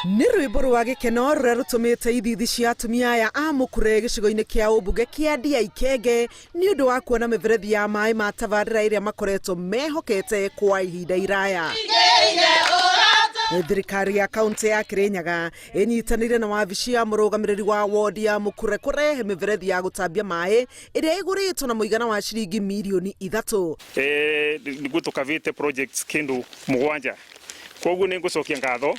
Nĩ rwĩmbo rwa gĩkeno rũrĩa rũtũmĩte ithithi cia atumia aya a Mũkure gĩcigo-inĩ kĩa ũmbunge kĩa Ndia Ikenge nĩ ũndũ wa kuona mĩberethi ya maĩ ma tabarĩra ĩrĩa makoretwo mehokete kwa ihinda iraya. Thirikari ya kaunti ya Kirinyaga ĩnyitanĩire na wabici ya mũrũgamĩrĩri wa wodi ya Mũkure kũrehe mĩberethi ya gũtambia maĩ ĩrĩa ĩgũrĩtwo na mũigana wa ciringi mirioni 3. Niguo tũkavĩte projects kĩndũ mũgwanja. Kwoguo nĩ ngũcokia ngatho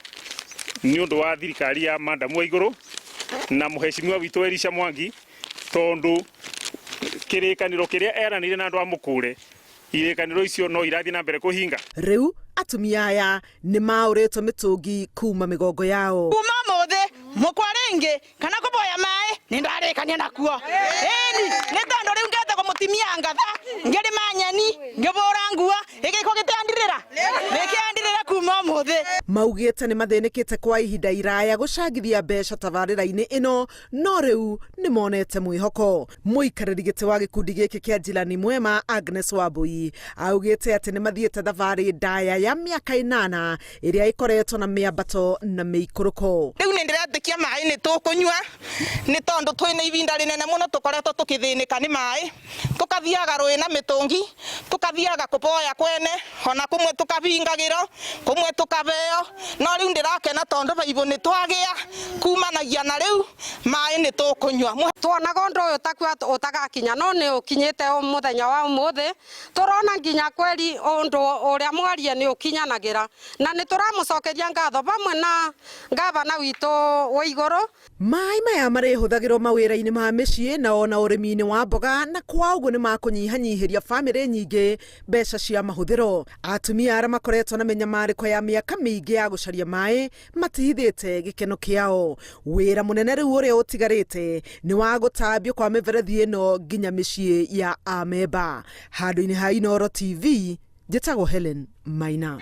nĩ ũndũ wa thirikari ya Madam Waigũrũ na mũheshimiwa witũ Elisha Mwangi tondũ kĩrĩkanĩro kĩrĩa eranĩire na andũ a Mũkũre, irĩkanĩro icio no irathiĩ na mbere kũhinga. Rĩu atumia aya nĩ maũrĩtwo mĩtũngi kuma mĩgongo yao. Kuma ũmũthĩ mũkwa rĩngĩ kana kũboya maĩ nĩ ndarĩkania nakuo. Ĩni nĩ tondũ rĩu ngetagwo mũtimia ngatha, ngĩrĩma nyeni, ngĩbũra nguo, ĩgĩko gĩtiandirĩra, gĩkĩandirĩra kuma ũmũthĩ. Maugĩte nĩ mathĩnĩkĩte kwa ihinda iraya gũcangithia mbeca tabarĩra-inĩ ĩno no rĩu nĩ monete mwĩhoko. Mũikarĩri gĩtĩ wa gĩkundi gĩkĩ kĩa Njilani Mwema Agnes Wambui augĩte atĩ nĩ mathiĩte thabarĩ ndaya ya mĩaka 8 ĩrĩa ĩkoretwo na mĩambato na mĩikũrũko. Rĩu nĩ ndĩretĩkia maĩ nĩ tũkũnyua nĩ tondũ twĩna ihinda rĩnene mũno tũkoretwo tũkĩthĩnĩka nĩ maĩ, tũkathiaga rũĩ na mĩtũngi, tũkathiaga kũboya kwene, ona kũmwe tũkabingagĩrwo, kũmwe tũkabeo, no rĩu ndĩrakena tondũ baibũ nĩ twagĩa kumanagia na rĩu maĩ nĩ tũkũnyua. Tuonaga ũndũ ũyũ takuo ũtagakinya no nĩ ũkinyĩte mũthenya wa ũmũthĩ. Tũrona nginya kweri ũndũ ũrĩa mwarie nĩ ũkinyanagĩra na nĩ tũramũcokeria ngatho vamwe na ngavana witũ wa igũrũ. Maĩ maya marĩhũthagĩrwo mawĩra-inĩ ma mĩciĩ na ona ũrĩmi-inĩ wa mboga na kwa ũguo nĩ makũnyihanyihĩria bamĩrĩ nyingĩ mbeca cia mahũthĩro. Atumia arĩa makoretwo na mĩnyamarĩko ya mĩaka mĩingĩ ya gũcaria maĩ matihithĩte gĩkeno kĩao. Wĩra mũnene rĩu ũrĩa ũtigarĩte nĩ wa gũtambio kwa mĩberethi ĩno nginya mĩciĩ ya amemba. Handũ-inĩ ha Inooro TV, njĩtagwo Helen Maina.